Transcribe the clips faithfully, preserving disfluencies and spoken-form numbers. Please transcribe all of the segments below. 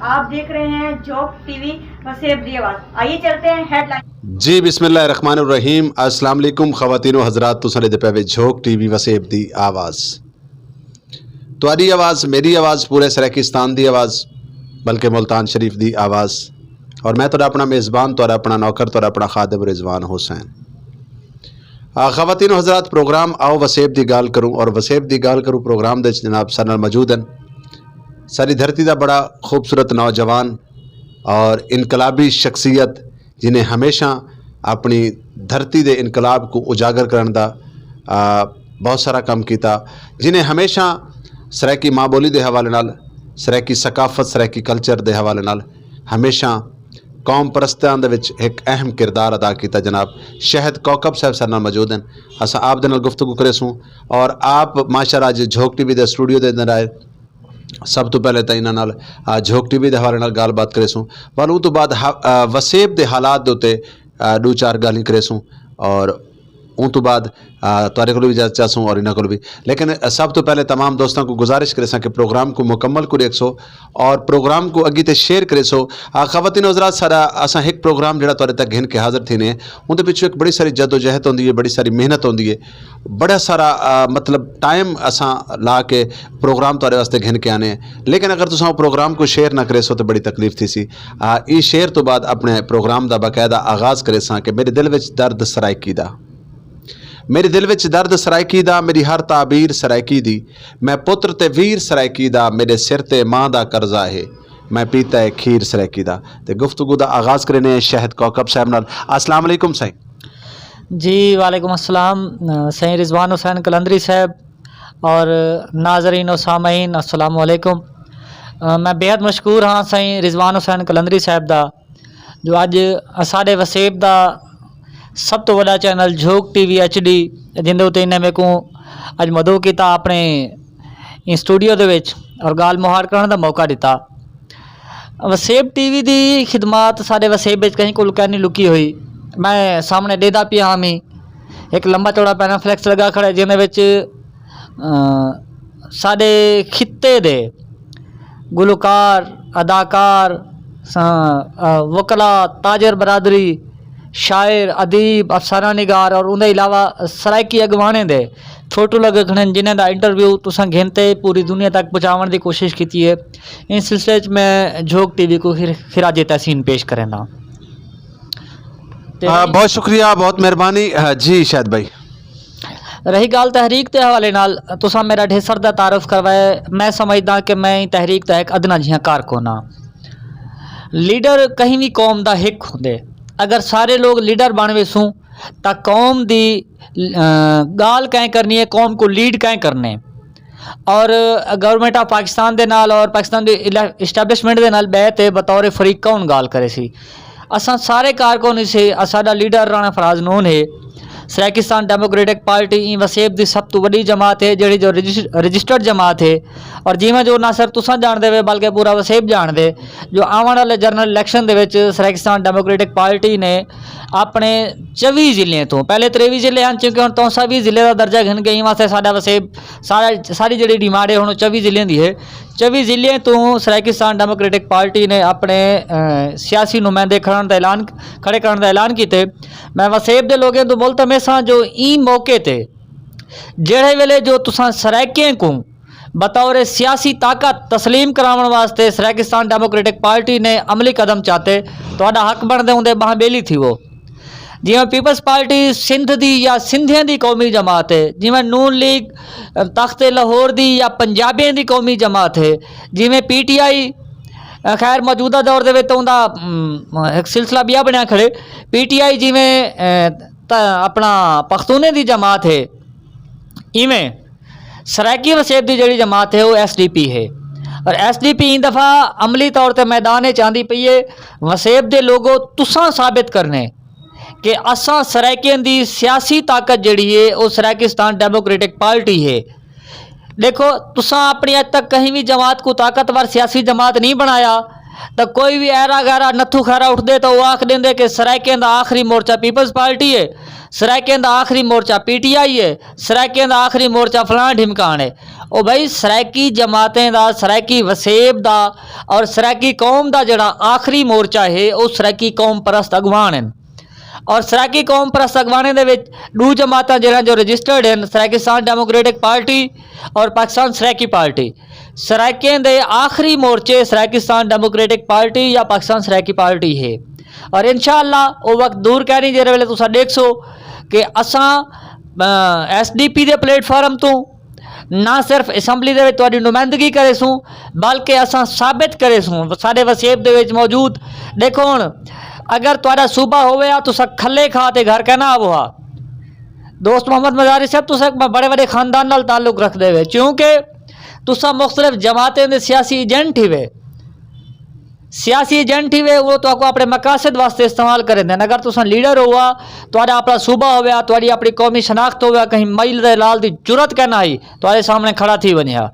آپ دیکھ رہے ہیں جھوک ٹی وی وسیب دی آواز۔ آئیے چلتے ہیں ہیڈ لائن۔ جی، بسم اللہ الرحمن الرحیم۔ السلام علیکم خواتین و حضرات، تساں دے پے وچ جھوک ٹی وی وسیب دی آواز۔ تہاڈی آواز، میری آواز، پورے سرائیکستان دی آواز، بلکہ ملتان شریف دی آواز۔ اور میں تہاڈا اپنا میزبان، تہاڈا اپنا نوکر، تہاڈا اپنا خادم رضوان حسین۔ آ، خواتین و حضرات، پروگرام آؤ وسیب دی گال کروں اور وسیب دی گال کروں پروگرام دے وچ جناب سارے نال موجود ہیں۔ ساری دھرتی دا بڑا خوبصورت نوجوان اور انقلابی شخصیت، جنہیں ہمیشہ اپنی دھرتی دے انقلاب کو اجاگر کرن دا، آ، بہت سارا کم کیتا، جنہیں ہمیشہ سرائیکی ماں بولی دے حوالے نال، سرائیکی ثقافت، سرائیکی کلچر دے حوالے نال ہمیشہ قوم پرستاں دے وچ ایک اہم کردار ادا کیتا۔ جناب شہد کوکب صاحب سارے نال موجود ہیں، اساں آپ دے نال گفتگو کرے سوں اور آپ ماشاءاللہ اج جھوک ٹی وی دے سٹوڈیو دے اندر آئے۔ سب تو پہلے تاں انہاں نال، آ، جھوک ٹی وی دے حوالے نال گل بات کرے سوں، پر اون تو بعد ہا-، آ، وسیب دے حالات دے اُتے، آ، دو چار گالیں کرے سوں اور اون تو بعد، آ، تہاڈے کول وی اجازت چاہ سوں اور انہاں کول وی۔ لیکن، آ، سب تو پہلے تمام دوستاں کو گزارش کرے ساں کہ پروگرام کو مکمل کو دیکھ سو اور پروگرام کو اگی تے شیئر کرے سو۔ آ، خواتین و حضرات، سارا اساں ایک پروگرام جڑا تہاڈے تک گھن کے حاضر تھینے، اون دے پچھوں ایک بڑی ساری جدوجہد ہوندی ہے، بڑی ساری محنت ہوندی ہے، بڑا سارا، آ، مطلب ٹائم اساں لا کے پروگرام تہاڈے واسطے گھن کے آنے ہیں۔ لیکن اگر تساں او پروگرام کو شیئر نہ کرے سو تے بڑی تکلیف تھی سی۔ آ، ای شیئر تو بعد اپنے پروگرام دا باقاعدہ آغاز کرے ساں کہ میرے دل وچ درد سرائیکی دا، میرے دل وچ درد سرائیکی دا، میری ہر تعبیر سرائیکی دی۔ میں پتر تے ویر سرائیکی دا، میرے سر تے ماں دا قرضہ ہے، میں پیتا ہے کھیر سرائیکی دا۔ تے گفتگو دا آغاز کرنے ہیں شہد کوکب صاحب نال۔ السلام علیکم سائیں۔ جی، وعلیکم السلام، سائیں رضوان حسین قلندری صاحب اور ناظرین و سامعین، السلام علیکم۔ میں بے حد مشکور ہاں سائیں رضوان حسین قلندری صاحب دا، جو اج ساڈے وسیب دا سب تو وڈا چینل جھوک ٹی وی ایچ ڈی، جن دے اتے انہیں میرے کو اج مدعو کیتا اپنے ان سٹوڈیو دے وچ اور گال مہار کرن دا موقع دتا۔ وسیب ٹی وی دی خدمات ساڈے وسیب وچ کہیں کول کہیں نہیں لکی ہوئی۔ میں سامنے ڈیدا پیا ہاں، میں ایک لمبا چوڑا پینافلیکس لگا کھڑا ہے، جن دے وچ، آ، ساڈے خطے دے گلوکار، اداکار، سا-، آ، وکلا، تاجر برادری، شاعر، ادیب، افسانہ نگار اور اندے علاوہ سرائیکی اگوانے دے فوٹو لگے کھڑے ہیں، جنہیں دا انٹرویو تساں گھنتے پوری دنیا تک پہنچاون دی کوشش کیتی ہے۔ ان سلسلے وچ میں جھوک ٹی وی کو خراج تحسین پیش کریندا۔ تے آ، بہت شکریہ، بہت مہربانی۔ آ، جی شاہد بھائی۔ رہی گال تحریک دے حوالے نال، تساں میرا ڈھیسر دا تعارف کروایا، میں سمجھدا کہ میں تحریک دا ایک ادنا جیہاں کارکن ہاں۔ لیڈر کہیں وی قوم دا ہک ہوندے۔ اگر سارے لوگ لیڈر بن ویسوں تاں قوم دی، آ، گال کہیں کرنی ہے، قوم کو لیڈ کہیں کرنے۔ اور گورنمنٹ آف پاکستان دے نال اور پاکستان دی الیکشن اسٹیبلشمنٹ دے نال بیٹھ تے بطور فریق کون گال کرے سی؟ اساں سارے کارکن اسے، ساڈا لیڈر رانا فراز نون ہے۔ سرائیکستان ڈیموکریٹک پارٹی این وسیب دی سب تو وڈی جماعت ہے، جیہڑی جو رجسٹرڈ جماعت ہے۔ اور جیواں جو نہ صرف تساں جان دے وے بلکہ پورا وسیب جان دے، جو آون والے جنرل الیکشن دے وچ سرائیکستان ڈیموکریٹک پارٹی نے اپنے چوی ضلعے تو، پہلے تریوی ضلعے ہن چونکہ ہن تونسا وی ضلعے دا درجہ گھن گئی واسطے ساڈا وسیب سارا، ساری جڑی ڈیمانڈ ہے ہن چوی ضلعے دی ہے۔ چوی ضلعے تو سرائیکستان ڈیموکریٹک پارٹی نے اپنے، اے، سیاسی نمائندے کھڑن دا اعلان، کھڑے کرن دا اعلان کیتے۔ میں وسیب دے لوگوں تو ملتمس ہاں جو این موقع تے جڑے ویلے جو تساں سرائیکیں کو بطور سیاسی طاقت تسلیم کراون واسطے سرائیکستان ڈیموکریٹک پارٹی نے عملی قدم چاتے، تہاڈا حق بندا اوندے باہ بیلی تھیوو۔ جیویں پیپلز پارٹی سندھ دی یا سندھیاں دی قومی جماعت ہے، جیویں نون لیگ، اہ، تخت لاہور دی یا پنجابیاں دی قومی جماعت ہے، جیویں پی ٹی آئی، اہ، خیر موجودہ دور دے وچ تاں اوندا، ام، ایک سلسلہ بیا بنیا کھڑے۔ پی ٹی آئی جیویں، اہ، تا-، اپنا پختونے دی جماعت ہے، ایویں سرائیکی وسیب دی جڑی جماعت ہے وہ ایس ڈی پی ہے۔ اور ایس ڈی پی این دفعہ عملی طور تے میدان وچ آندی پئی ہے۔ وسیب دے لوگو، تساں ثابت کرنے کہ اساں سرائیکیاں دی سیاسی طاقت جڑی ہے وہ سرائیکستان ڈیموکریٹک پارٹی ہے۔ دیکھو، تساں اپنی اج تک کہیں بھی جماعت کو طاقتور سیاسی جماعت نہیں بنایا۔ تے کوئی وی ایرا غیرا نتھو خیرا اٹھدے تے او آکھ دیندے کہ سرائیکیں دا آخری مورچہ پیپلز پارٹی ہے، سرائیکیں دا آخری مورچہ پی ٹی آئی ہے، سرائیکیں دا آخری مورچہ فلاں ڈھمکان ہے۔ او بھائی، سرائیکی جماعتیں دا، سرائیکی وسیب دا اور سرائیکی قوم دا جڑا آخری مورچہ ہے، او سرائیکی قوم پرست اگوان ہیں۔ اور سرائیکی قوم پرست اگوانے دے وچ ڈو جماعتاں جڑیاں جو رجسٹرڈ ہیں، سرائیکستان ڈیموکریٹک پارٹی اور پاکستان سرائیکی پارٹی۔ سرائیکیں دے آخری مورچے سرائیکستان ڈیموکریٹک پارٹی یا پاکستان سرائیکی پارٹی ہے۔ اور انشاءاللہ او وقت دور کہہ نہیں، جہڑے ویلے تساں دیکھ سو کہ اساں ایس ڈی پی دے پلیٹ فارم تو نہ صرف اسمبلی دے وچ تہاڈی نمائندگی کرے سوں، بلکہ اساں ثابت کرے سوں ساڈے وسیب دے وچ موجود۔ دیکھو ہن، اگر تہاڈا صوبہ ہووے آ، تساں کھلے کھا تے گھر کہنا آوو ہا۔ دوست محمد مزاری صاحب، تساں ایک بڑے بڑے خاندان نال تعلق رکھدے وے، کیونکہ تساں مختلف جماعتیں دے سیاسی ایجنٹ ہی وے۔ سیاسی ایجنٹ ہی وے، وہ تو کو اپنے مقاصد واسطے استعمال کریں دے۔ اگر تساں لیڈر ہوا، تہاڈا اپنا صوبہ ہویا، تہاڈی اپنی قومی شناخت ہویا، کہیں مائل دے لال دی جرات کہنا ہی تہاڈے سامنے کھڑا تھی ونیا۔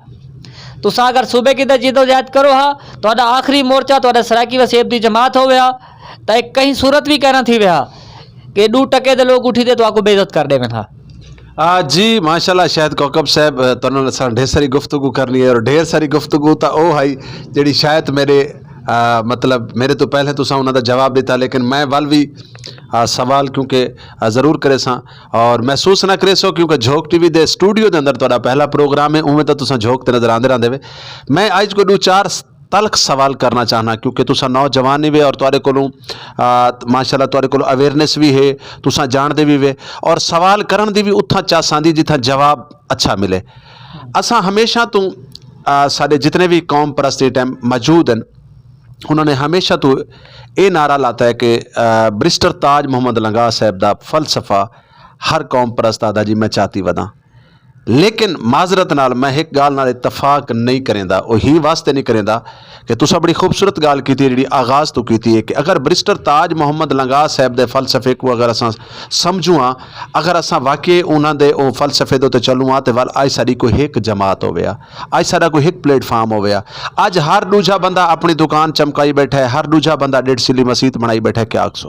تساں اگر صوبے کی تے جدوجہد کرو ہا، تہاڈا آخری مورچہ تہاڈا سرائیکی وسیب دی جماعت ہویا، تے ایک کہیں صورت بھی کہنا تھی ویا کہ ڈو ٹکے دے لوگ اٹھی تے تو کو بے عزت کر دے میں تھا۔ آ، جی، ماشاءاللہ، شاید کوکب صاحب، آ، تنہوں نے سان ڈھیر ساری گفتگو کرنی ہے، اور ڈھیر ساری گفتگو تا او ہائی جڑی شاید میرے، آ، مطلب، میرے تو پہلے تساں انہاں دا جواب دیتا، لیکن میں ول بھی، آ، سوال کیونکہ، آ، ضرور کرے ساں، اور محسوس نہ کرے سو، کیونکہ جھوک ٹی وی دے سٹوڈیو دے اندر تہاڈا پہلا پروگرام ہے، اوویں تاں تساں جھوک تے نظر آندے رہندے وے۔ میں اج کوئی دو چار تلخ سوال کرنا چاہنا، کیونکہ تساں نوجوان ہی وے اور تہاڈے کولوں، آ، ماشاءاللہ، تہاڈے کولوں اویئرنس بھی ہے، تساں جاندے بھی وے، اور سوال کرن دی بھی اتھاں چس آندی جتھاں جواب اچھا ملے۔ اساں ہمیشہ تو، آ، ساڈے جتنے بھی قوم پرست اس ٹائم موجود ہیں، انہوں نے ہمیشہ تو یہ نعرہ لاتا ہے کہ، آ، برسٹر تاج محمد لنگا صاحب دا فلسفہ ہر قوم پرست آدھا جی میں چاتی وداں۔ لیکن معذرت نال میں ایک گال نال اتفاق نہیں کریندا، او ہی واسطے نہیں کریندا کہ تساں بڑی خوبصورت گال کیتی ہے، جڑی آغاز تو کیتی ہے کہ اگر برسٹر تاج محمد لنگا صاحب دے فلسفے کو اگر اساں سمجھوں ہاں، اگر اساں واقعی انہاں دے او فلسفے دے تے چلوں ہاں، تے ول اج ساڈی کوئی ایک جماعت ہویا، اج ساڈا کوئی ایک پلیٹ فارم ہویا۔ اج ہر دوجا بندہ اپنی دکان چمکائی بیٹھا ہے، ہر دوجا بندہ ڈیڑھ سلی مسیت بنائی بیٹھا ہے، کیا آکھسو؟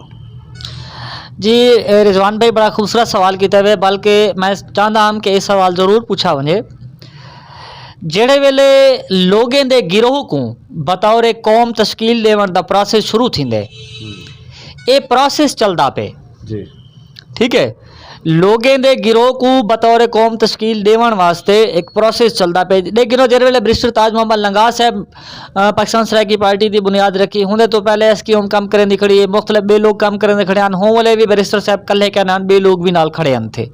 جی، اے رضوان بھائی بڑا خوبصورت سوال کیتا ہے، بلکہ میں چاہندا ہاں کہ یہ سوال ضرور پوچھا ونجے۔ جڑے ویلے لوگیں دے گروہ کو بطور قوم تشکیل دیون دا پروسیس شروع تھیندے، اے پروسیس چلدا پے۔ جی۔ ٹھیک ہے، لوگیں دے گروہ کو بطور قوم تشکیل دیون واسطے ایک پروسیس چلدا پے۔ لیکن جڑے ویلے برسٹر تاج محمد لنگا صاحب، آ، پاکستان سرائیکی پارٹی دی بنیاد رکھی، ہوندے تو پہلے ایس کیو ایم کم کرن دی کھڑی ہے، مختلف بے لوگ کم کرن دی کھڑے ہیں، ہوں والے بھی بیرسٹر صاحب کلے کہنا ہیں، بے لوگ بھی نال کھڑے ہیں تھے۔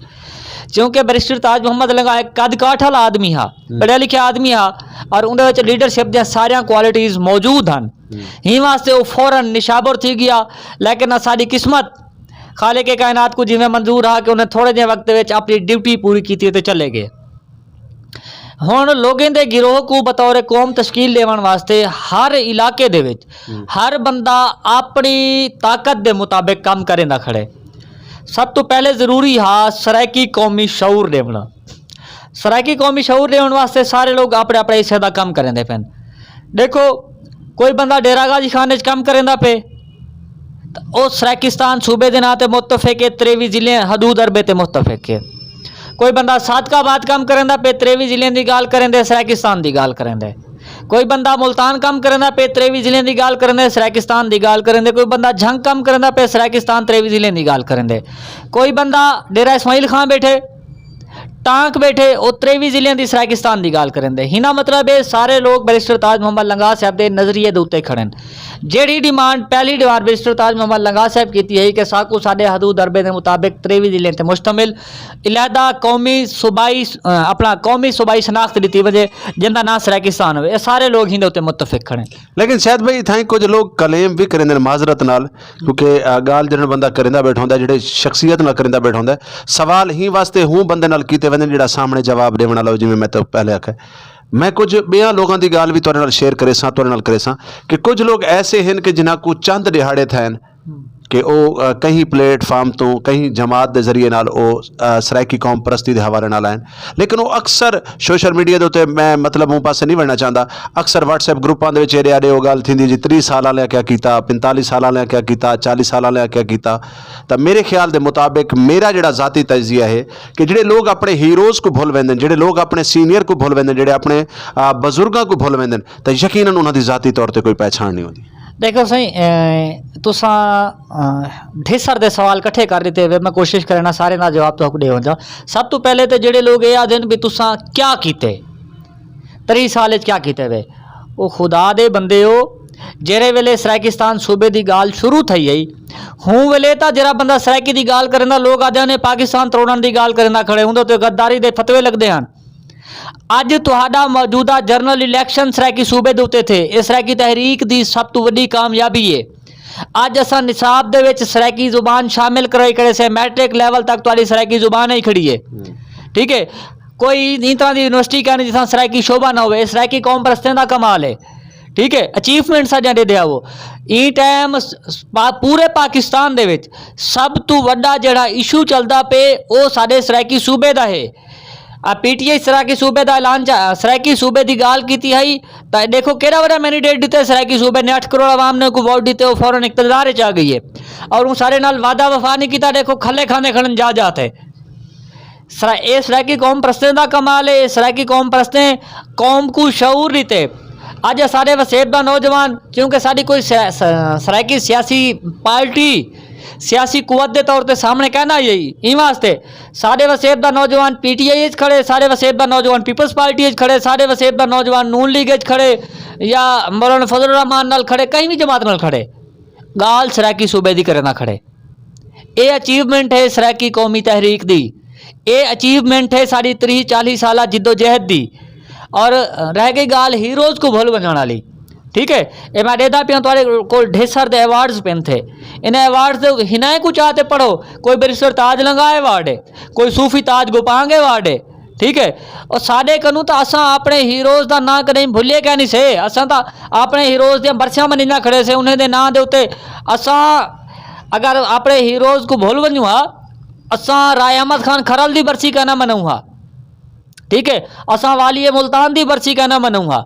کیونکہ بیرسٹر تاج محمد لنگا ایک قد کاٹھ والا آدمی ہا، پڑھیا لکھیا آدمی ہا، اور اندے وچ لیڈرشپ دیاں ساریاں کوالٹیز موجود ہیں۔ ہی واسطے وہ فوراً نشابر تھی گیا، لیکن ساری قسمت خالق کائنات کو جویں منظور ہا کہ انہیں تھوڑے جے وقت وچ اپنی ڈیوٹی پوری کیتی تے چلے گئے۔ ہن لوگیں دے گروہ کو بطور قوم تشکیل دیون واسطے ہر علاقے دے وچ ہر بندہ اپنی طاقت دے مطابق کم کریندا کھڑے۔ سب تو پہلے ضروری ہا سرائیکی قومی شعور دیونا۔ سرائیکی قومی شعور دیون واسطے سارے لوگ اپنے اپنے حصے دا کم کریندے پین۔ دیکھو، کوئی بندہ ڈیرہ غازی خان وچ کم کریندا پے، تے او سرائیکستان صوبے دے ناں تے متفق ہے، تریوی ضلع حدود اربے تے متفق ہے۔ کوئی بندہ صادق آباد کم کریندا پے، تریوی ضلع دی گال کریندے، سرائیکستان دی گال کریندے۔ کوئی بندہ ملتان کم کریندا پے، تریوی ضلع دی گال کریندے، سرائیکستان دی گال کریندے۔ کوئی بندہ جھنگ کم کریندا پے، سرائیکستان تریوی ضلع دی گال کریندے۔ کوئی بندہ ڈیرہ اسماعیل خان بیٹھے، ٹانک بیٹھے، او تریوی ضلع دی سرائیکستان دی گال کریندے۔ ہنا مطلب ہے سارے لوگ بیرسٹر تاج محمد لنگا صاحب دے نظریے دے اُتے کھڑے ہیں۔ جیڑی ڈیمانڈ، پہلی ڈیمانڈ بیرسٹر تاج محمد لنگا صاحب کیتی ہے کہ ساکو ساڈے حدود اربے دے مطابق تریوی ضلع تے مشتمل علیحدہ قومی صوبائی، اپنا قومی صوبائی شناخت دتی وجے، جن دا نام سرائیکستان ہوئے۔ اے سارے لوگ ہندے اُتے متفق کھڑے ہیں۔ لیکن شاید بھائی اتھاں کچھ لوگ کلیم بھی کریندے نے معذرت نال، کیونکہ، آ، گال جڑا بندہ کریندا بیٹھا ہوندا ہے، جڑے شخصیت نال کریندا بیٹھا ہوندا ہے، سوال ہی واسطے ہوں بندے نال کیتے ویندے نے جڑا سامنے جواب دیون والا ہو، جویں میں تو پہلے آکھیا۔ میں کچھ بیاں لوگاں دی گال بھی تہاڈے نال شیئر کرے ساں، تہاڈے نال کرے ساں کہ کچھ لوگ ایسے ہیں کہ جنہاں کو چند دہاڑے تھے ہیں، کہ وہ کہیں پلیٹ فارم تو کہیں جماعت دے ذریعے نال وہ سرائیکی قوم پرستی دے حوالے نال آئے۔ لیکن وہ اکثر سوشل میڈیا دے اتنے، میں مطلب ہوں پاسے نہیں وڑنا چاہتا، اکثر واٹس ایپ گروپاں دے وچ ایڈے آڈے وہ گل تھی جی تری سال والے کیا کیتا، پینتالیس سال والے کیا کیتا، چالیس سال والے کیا کیتا۔ تو میرے خیال دے مطابق میرا جڑا ذاتی تجزیہ ہے کہ جڑے لوگ اپنے ہیروز کو بھول ویندے، جڑے لوگ اپنے سینئر کو بھول ویندے، جڑے اپنے بزرگاں کو بھول ویندے، تو یقیناً انہاں دی ذاتی طور تے کوئی پہچان نہیں ہوندی۔ دیکھو سائیں، تساں ڈھیسر دے سوال کٹھے کر دیتے ہوئے میں کوشش کرنا سارے دا جواب تو ڈے ہو جا۔ سب تو پہلے تے جڑے لوگ یہ آدھے بھی تساں کیا کیتے، تری سال وچ کیا کیتے وے؟ او خدا دے بندے ہو، جیرے ویلے سرائیکستان صوبے دی گال شروع تھئی ہے، ہوں ویلے تا جڑا بندہ سرائیکی دی گال کرندا، لوگ آدھے نے پاکستان تروڑن دی گال کرندا کھڑے ہوں تے غداری دے فتوے لگدے ہن۔ اج تہاڈا موجودہ جنرل الیکشن سرائیکی صوبے دے اتے تھے، اے سرائیکی تحریک دی سب تو وڈی کامیابی ہے۔ اج اساں نصاب دے وچ سرائیکی زبان شامل کرائی کھڑے سے، میٹرک لیول تک تہاڈی سرائیکی زبان ہی کھڑی ہے۔ ٹھیک ہے، کوئی اس طرح دی یونیورسٹی کہنی جس طرح سرائیکی شعبہ نہ ہوئے، سرائیکی قوم پرستیں دا کمال ہے۔ ٹھیک ہے، اچیومنٹ ساڈیاں دے دیا وہ۔ این ٹائم س- س- پا- پورے پاکستان دے وچ سب تو وڈا جڑا ایشو چلدا پے، او ساڈے سرائیکی صوبے دا ہے۔ آ پی ٹی آئی سرائیکی صوبے دا اعلان چا- سرائیکی صوبے دی گال کیتی ہے، تا دیکھو کیڑا وڈا مینڈیٹ دتے سرائیکی صوبے نے، اٹھ کروڑ عوام نے کو ووٹ دتے، او فوراً اقتدار وچ آ گئی ہے۔ اور اون سارے نال وعدہ وفا نہیں کیتا، دیکھو کھلے کھانے کھڑن جا جاتے۔ سرا- اے سرائیکی قوم پرستیں دا کمال ہے، اے سرائیکی قوم پرستیں قوم کو شعور دیتے۔ اج سارے وسیب دا نوجوان، کیونکہ ساری کوئی سیا- س- سرائیکی سیاسی پارٹی، سیاسی قوت دے طور تے سامنے کہنا ہی ہے، این واسطے سارے وسیب دا نوجوان پی ٹی آئی اچ کھڑے، سارے وسیب دا نوجوان پیپلز پارٹی اچ کھڑے، سارے وسیب دا نوجوان نون لیگ اچ کھڑے، یا مولانا فضل الرحمان نال کھڑے، کہیں بھی جماعت نال کھڑے، گال سرائیکی صوبے دی کرنا کھڑے۔ اے اچیومنٹ ہے سرائیکی قومی تحریک دی، اے اچیومنٹ ہے ساری تری چالی سالہ جدوجہد دی۔ اور رہ گئی گال ہیروز کو بھول بجانا لی، ٹھیک ہے؟ اے میں دیدا پیاں تواڈے کول ڈھیسر دے ایوارڈز پین تھے، انہیں ایوارڈز دے ہنائیں کو چاہتے پڑھو، کوئی بیرسٹر تاج لنگا ایوارڈ ہے، کوئی صوفی تاج گوپانگ ایوارڈ ہے، ٹھیک ہے؟ اور ساڈے کنوں تو اساں اپنے ہیروز دا نام کدی بھولے کیا نہیں سے۔ اساں تو اپنے ہیروز دیاں برسیاں منینا کھڑے سے، انہیں دے نام دے اتے اساں اگر اپنے ہیروز کو بھول ونجوں ہا، اساں رائے احمد خان کھرل دی برسی کہنا منوں ہا، ٹھیک ہے؟ اساں والی ملتان دی برسی کہنا منوں ہا۔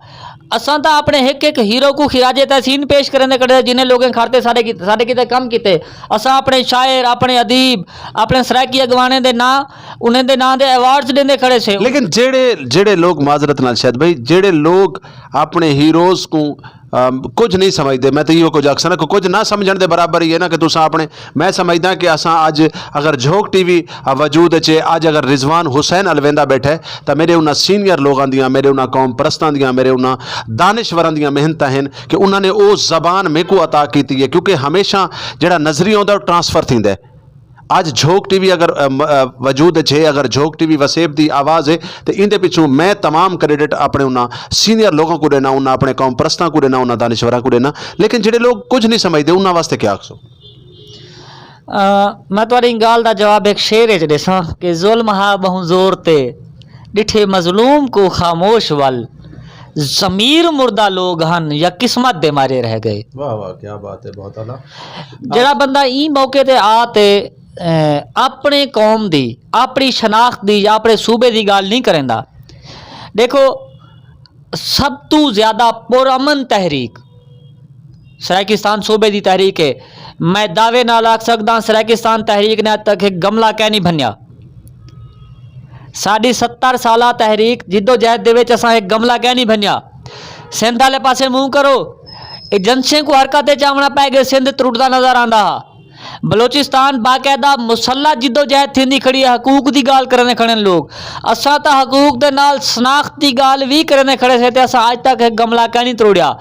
اساں تا اپنے ایک ایک ہیرو کو خراج تحسین پیش کرنے کھڑے، جنہیں لوگوں کھڑتے ساڈے کی- ساڈے کیتے کم کیتے۔ اساں اپنے شاعر، اپنے ادیب، اپنے سرائیکی اگوانے دے نام، انہیں دے نام دے ایوارڈز دیندے کھڑے سے۔ لیکن جڑے جڑے لوگ، معذرت نال شاید بھائی، جڑے لوگ اپنے ہیروز کو ام، کچھ نہیں سمجھدے۔ میں تو ایہو کچھ آکھساں نا کہ کچھ نہ سمجھن دے برابر ہی ہے نا کہ تساں اپنے، میں سمجھدا کہ اساں اج اگر جھوک ٹی وی وجود اچ ہے، اج اگر رضوان حسین الویندا بیٹھا ہے، تاں میرے انہاں سینئر لوگاں دیاں، میرے انہاں قوم پرستاں دیاں، میرے انہاں دانشوراں دیاں محنتاں ہن کہ انہاں نے او زبان میکو عطا کیتی ہے، کیونکہ ہمیشہ جڑا نظریہ ہوندا ہے، او ٹرانسفر تھیندا ہے۔ اج جھوک ٹی وی اگر، ام، ا، وجود اچ ہے، اگر جھوک ٹی وی وسیب دی آواز ہے، تے ایندے پچھوں میں تمام کریڈٹ اپنے انہاں سینئر لوگاں کو دینا، انہاں اپنے قوم پرستاں کو دینا، انہاں دانشوراں کو دینا۔ لیکن جڑے لوگ کچھ نہیں سمجھدے، انہاں واسطے کیا آکھسو؟ آ، میں تہاڈی گال دا جواب ایک شعر وچ دیساں کہ ظلم ہا بہوں زور تے، ڈٹھے مظلوم کو خاموش ول، ضمیر مردہ لوگ ہن یا قسمت دے مارے رہ گئے۔ واہ واہ، کیا بات ہے، بہت اعلیٰ۔ جڑا بندہ این موقع تے آ تے، اے، اپنے قوم دی، اپنی شناخت دی یا اپنے صوبے دی گال نہیں کریندا۔ دیکھو، سب تو زیادہ پرامن تحریک سرائیکستان صوبے دی تحریک ہے۔ میں دعوے نال آکھ سکدا، سرائیکستان تحریک نے اج تک ایک گملہ کہہ نہیں بھنیا۔ ساڈی ستر سالہ تحریک جدوجہد دے وچ اساں ایک گملہ کہہ نہیں بھنیا۔ سندھ والے پاسے منہ کرو، ایجنسیاں کو حرکت وچ آونا پے گئے، سندھ ترٹدا نظر آندا ہا۔ بلوچستان باقاعدہ مسلح جدوجہد تھیندی کھڑی ہے، حقوق دی گال کرنے کھڑے نے لوگ۔ اساں تاں حقوق دے نال شناخت دی گال وی کرنے کھڑے سے تے اساں اج تک ایک گملہ کہہ نہیں تروڑیا۔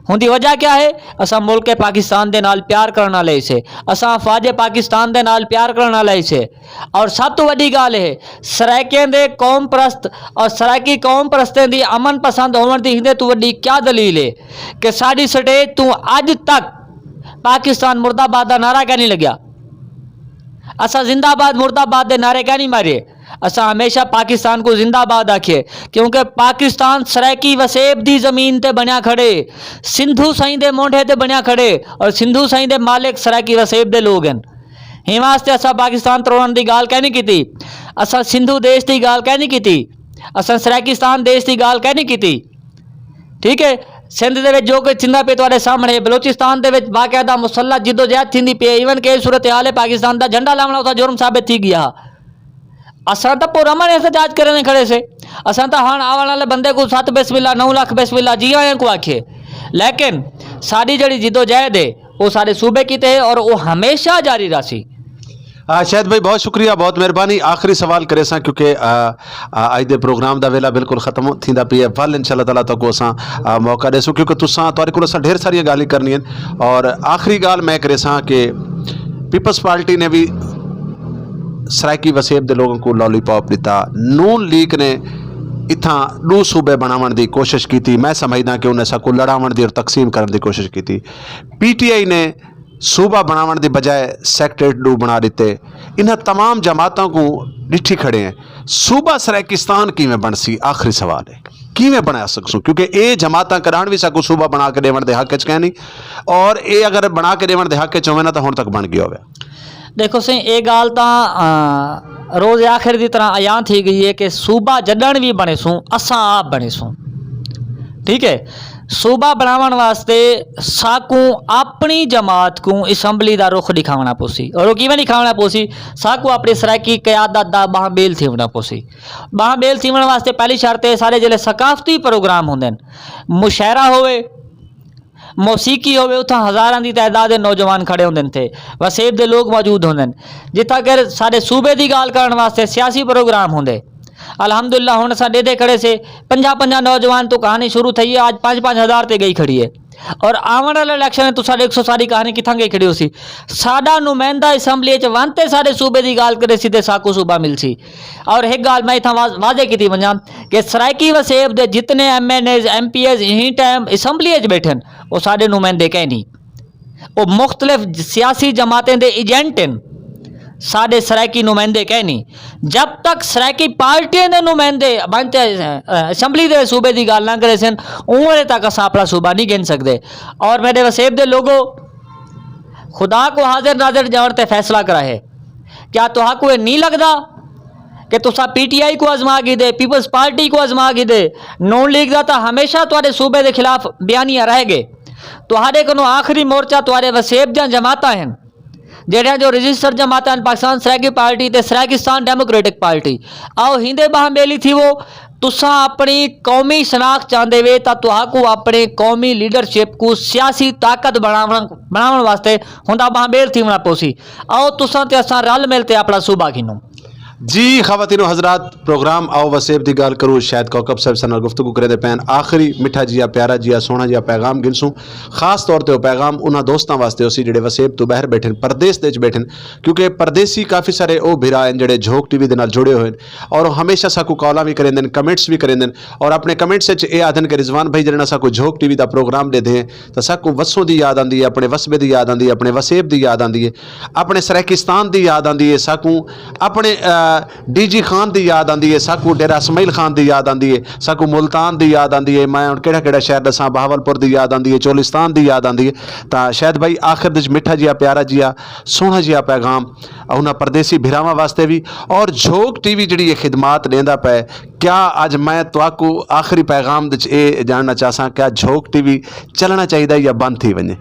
ہن دی وجہ کیا ہے؟ اساں ملک پاکستان دے نال پیار کرن والے سے، اساں افواج پاکستان دے نال پیار کرن والے سے۔ اور سب تو وڈی گل ہے، سرائیکیں دے قوم پرست اور سرائیکی قوم پرستیں دی امن پسند ہون دی ہندے تو وڈی کیا دلیل ہے کہ ساڈی سٹیج تو اج تک پاکستان مردہ باد دا نعرہ کیا نہیں لگیا؟ اساں زندہ باد مردہ باد دے نعرے کیا نہیں مارے؟ اساں ہمیشہ پاکستان کو زندہ باد آکھیے، کیونکہ پاکستان سرائیکی وسیب دی زمین تے بنیا کھڑے، سندھو سائیں دے مونڈھے تے بنیا کھڑے، اور سندھو سائیں دے مالک سرائیکی وسیب دے لوگ ہیں۔ ہی واسطے اساں پاکستان تروڑن دی گال کہنی کیتی، اساں سندھو دیش دی گال کہنی کیتی، اساں سرائیکستان دیش دی گال کہنی کیتی۔ ٹھیک ہے، سندھ دے وچ جو کچھ تھیندا پیا تہاڈے سامنے، بلوچستان دے وچ باقاعدہ مسلح جدوجہد تھیندی پئی ہے، ایون کہ صورتحال ہے، پاکستان دا جھنڈا لاونا اتھا جرم ثابت تھی گیا۔ اساں تاں پورا من احتجاج کرنے کھڑے سے۔ اساں تاں ہن آون والے بندے کو ست بسم اللہ، نو لکھ بسم اللہ جی آیاں کو آکھیے، لیکن ساڈی جڑی جدوجہد ہے، وہ سارے صوبے کیتے ہے اور وہ ہمیشہ جاری رہسی۔ آ، شاہد بھائی، بہت شکریہ، بہت مہربانی۔ آخری سوال کرے ساں، کیونکہ آ، آ، اج دے پروگرام دا ویلا بالکل ختم ہو- تھیندا پیا ہے۔ ول انشاءاللہ تعالیٰ تہاکوں اساں آ، موقع دے سوں، کیونکہ تساں تہاڈے کول اساں ڈھیر ساریاں گالیں کرنیاں۔ اور آخری گال میں کرے ساں کہ پیپلز پارٹی نے بھی سرائیکی وسیب دے لوگوں کو لالی پاپ دیتا۔ نون لیگ نے اتھاں دو صوبے بناون دی کوشش کیتی۔ میں سمجھدا کہ انہیں ساکو لڑاون دی اور تقسیم کرن دی کوشش کیتی۔ پی ٹی آئی نے صوبہ بناون دی بجائے سیکٹریٹ ڈو بنا دیتے۔ انہاں تمام جماعتاں کو ڈٹھی کھڑے ہیں۔ صوبہ سرائیکستان کیویں بن سی؟ آخری سوال ہے، کیویں بنا سکسوں؟ کیونکہ اے جماعتاں کران بھی ساکو صوبہ بنا کے دیون دے حق وچ کہنی، اور اے اگر بنا کے دیون دے حق وچ ہوئے نا، تو ہن تک بن گیا ہوئے۔ دیکھو سی، اے گال تاں، آ، روز آخر دی طرح ایاں تھی گئی ہے کہ صوبہ جڈن بھی بنے سوں، اساں آپ بنے سوں۔ ٹھیک ہے، صوبہ بناون واسطے ساکوں اپنی جماعت کو اسمبلی دا رخ دکھاونا پوسی۔ اور وہ کیویں دکھاونا پوسی؟ ساکوں اپنی سرائیکی قیادت دا باہم بیل تھیونا پوسی۔ باہم بیل تھیون واسطے پہلی شرط ہے، سارے جلے ثقافتی پروگرام ہوندے ہیں، مشاعرہ ہوئے، موسیقی ہوئے، اتھاں ہزاراں دی تعداد دے نوجوان کھڑے ہوندے تھے، وسیب دے لوگ موجود ہوندے۔ جتھاں کہ سارے صوبے دی گال کرن واسطے سیاسی پروگرام ہوندے۔ الحمدللہ، ہن اساں ڈیدے کھڑے سے، پنجاہ پنجاہ نوجوان تو کہانی شروع تھئی ہے، اج پنج پنج ہزار تے گئی کھڑی ہے۔ اور آون والے الیکشن وچ تساں ڈیکھسو ساری کہانی کتھاں گئی کھڑی ہو سی۔ ساڈا نمائندہ اسمبلی وچ ون تے سارے صوبے دی گال کرے سی تے ساکو صوبہ مل سی۔ اور ایک گال میں اتھاں واض-، واضح کیتی ونجاں کہ سرائیکی وسیب دے جتنے M N As, M P As ہی ٹائم اسمبلی وچ بیٹھن، وہ ساڈے نمائندے کہیں نہیں۔ وہ مختلف سیاسی جماعتیں دے ایجنٹ ہیں، ساڈے سرائیکی نمائندے کہیں نہیں۔ جب تک سرائیکی پارٹیاں دے نمائندے بن تے، اہ، اسمبلی دے صوبے دی گل نہ کرے سن، اوں ویلے تک اساں اپنا صوبہ نہیں گن سکدے۔ اور میرے وسیب دے لوگو، خدا کو حاضر ناظر جاون تے فیصلہ کرا ہے۔ کیا تہاکوں یہ نہیں لگدا کہ تساں پی ٹی آئی کو آزما گھدے، پیپلز پارٹی کو آزما گھدے، نون لیگ دا تاں ہمیشہ تہاڈے صوبے دے خلاف بیانیہ رہ گئے؟ تہاڈے کنوں آخری مورچہ تہاڈے وسیب دیاں جماعتاں ہن، جہڑیاں جو رجسٹر جماعتاں ہن، پاکستان سرائیکی پارٹی تے سرائیکستان ڈیموکریٹک پارٹی۔ آؤ ہیندے باہم بیلی تھی وہ، تساں اپنی قومی شناخت چاہندے وے تاں تہاکوں اپنے قومی لیڈرشپ کو سیاسی طاقت بناون، بناون واسطے ہوندا باہم بیل تھی ہونا پوسی۔ آؤ تساں تے اساں رل مل تے اپنا صوبہ گھنوں۔ جی خواتین و حضرات، پروگرام آؤ وسیب دی گل کروں، شاید کوکب صاحب سن گفتگو کرے دے پین۔ آخری میٹھا جیا، پیارا جیا، سوہنا جیا پیغام گنسوں۔ خاص طور تے او پیغام انہاں دوستاں واسطے ہوسی جڑے وسیب تو باہر بیٹھن، پردیس دے وچ بیٹھن، کیونکہ پردیسی کافی سارے او بھرا ہیں جڑے جھوک ٹی وی دے نال جڑے ہوئے ہیں اور ہمیشہ ساکو کالاں بھی کریندن، کمنٹس بھی کریندن اور اپنے کمنٹس وچ اے آدھن کہ رضوان بھائی جڑے نا ساکو جھوک ٹی وی دا پروگرام دے دیں، تو ساکو وسوں دی یاد آندی ہے، اپنے وسبے دی یاد آندی ہے، اپنے وسیب دی یاد آندی ہے، اپنے سرائیکستان دی یاد آندی ہے، ساکو اپنے، آ، ڈی جی خان دی یاد آندی ہے، ساکو ڈیرہ اسماعیل خان دی یاد آندی ہے، ساکو ملتان دی یاد آندی ہے۔ میں ہن کیڑا کیڑا شہر دساں، بہاولپور دی یاد آندی ہے، چولستان دی یاد آندی ہے۔ تاں شاید بھائی آخر دے وچ مٹھا جیا، پیارا جیا، سوہنا جیا پیغام انہاں پردیسی بھراواں واسطے وی، اور جھوک ٹی وی جڑی یہ خدمات دیندا پے، کیا اج میں تواکو آخری پیغام دے وچ اے جاننا چاہساں، کیا جھوک ٹی وی چلنا چاہیدا یا بند تھی ونجے؟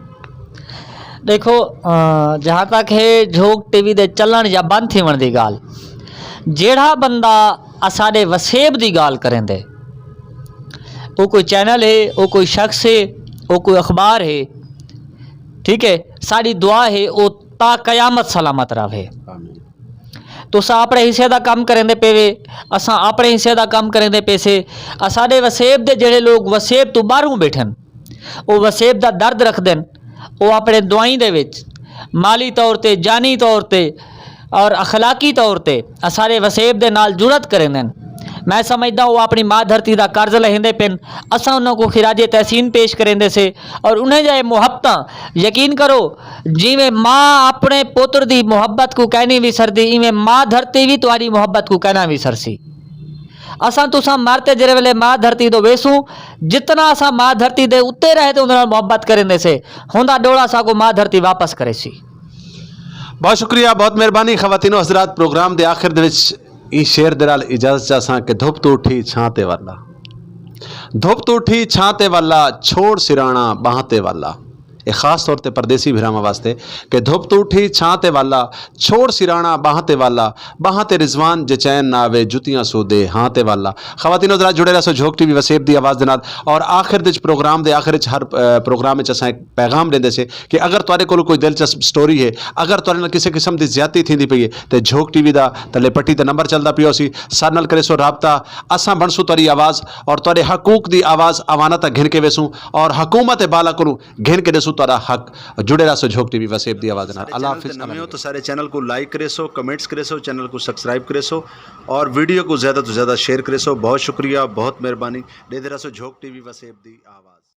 دیکھو، آ، جہاں تک ہے جھوک ٹی وی دے چلن یا بند تھیون دی گال، جیڑا بندہ اساڈے وسیب دی گال کریں دے، وہ کوئی چینل ہے، وہ کوئی شخص ہے، وہ کوئی اخبار ہے، ٹھیک ہے، ساری دعا ہے وہ تا قیامت سلامت رہے۔ تساں اپنے حصے دا کم کریندے پے وے، اساں اپنے حصے دا کم کریندے پے سے۔ اساڈے وسیب دے جڑے لوگ وسیب تو باہروں بیٹھن، او وسیب دا درد رکھ دین، او اپنے دعائیں دے وچ، مالی طور تے، جانی طور تے اور اخلاقی طور تے اساڈے وسیب دے نال جڑت کریندن۔ میں سمجھدا ہوں، وہ اپنی ماں دھرتی دا قرض لہندے پن۔ اساں انہاں کو خراج تحسین پیش کریندے سے، اور انہیں جائے محبتاں، یقین کرو، جیویں ماں اپنے پتر دی محبت کو کہنی وی سردی، ایویں ماں دھرتی وی تہاڈی محبت کو کہنا وی سرسی۔ اساں تساں مر تے جڑے ویلے ماں دھرتی دو ویسوں، جتنا اساں ماں دھرتی دے اُتے رہ تے اندر نال محبت کریندے سے، ہوندا ڈولا ساکو ماں دھرتی واپس کرے سی۔ بہت شکریہ، بہت مہربانی۔ خواتین و حضرات، پروگرام دے آخر دے وچ این شعر دے نال اجازت چاہساں کہ دھوپ تو اٹھی چھاں تے والا، دھوپ تو اٹھی چھاں تے والا، چھوڑ سرانا باہاں تے والا۔ یہ خاص طور تے پردیسی بھراواں واسطے کہ دھوپ تو اٹھی چھاں تے والا، چھوڑ سرانا باہاں تے والا، باہاں تے رضوان جے چین نہ آوے، جتیاں سودے ہاں تے والا۔ خواتین و حضرات، جڑے رہسو جھوک ٹی وی وسیب دی آواز دے نال۔ اور آخر دے وچ، پروگرام دے آخر وچ، ہر، اے، پروگرام وچ اساں ایک پیغام دیندے سے کہ اگر تہاڈے کول کوئی دلچسپ سٹوری ہے، اگر تہاڈے نال کسے قسم دی زیادتی تھیندی پئی ہے، تے جھوک ٹی وی دا تلے پٹی تے نمبر چلدا پیا سی، ساڈے نال کرے سو رابطہ۔ اساں بنسوں تہاڈی آواز اور تہاڈے حقوق دی آواز عوانت تک گھن کے ویسوں اور حکومت بالا کولوں گھن کے دسوں تہاڈا حق۔ جڑے رہسو جھوک ٹی وی وسیب دی آواز نال۔ اللہ حافظ۔ نویں ہو تو سارے چینل کو لائک کرے سو، کمنٹس کرے سو، چینل کو سبسکرائب کرے سو اور ویڈیو کو زیادہ تو زیادہ شیئر کرے سو۔ بہت شکریہ، بہت مہربانی۔ دے دے رہسو جھوک ٹی وی وسیب دی آواز۔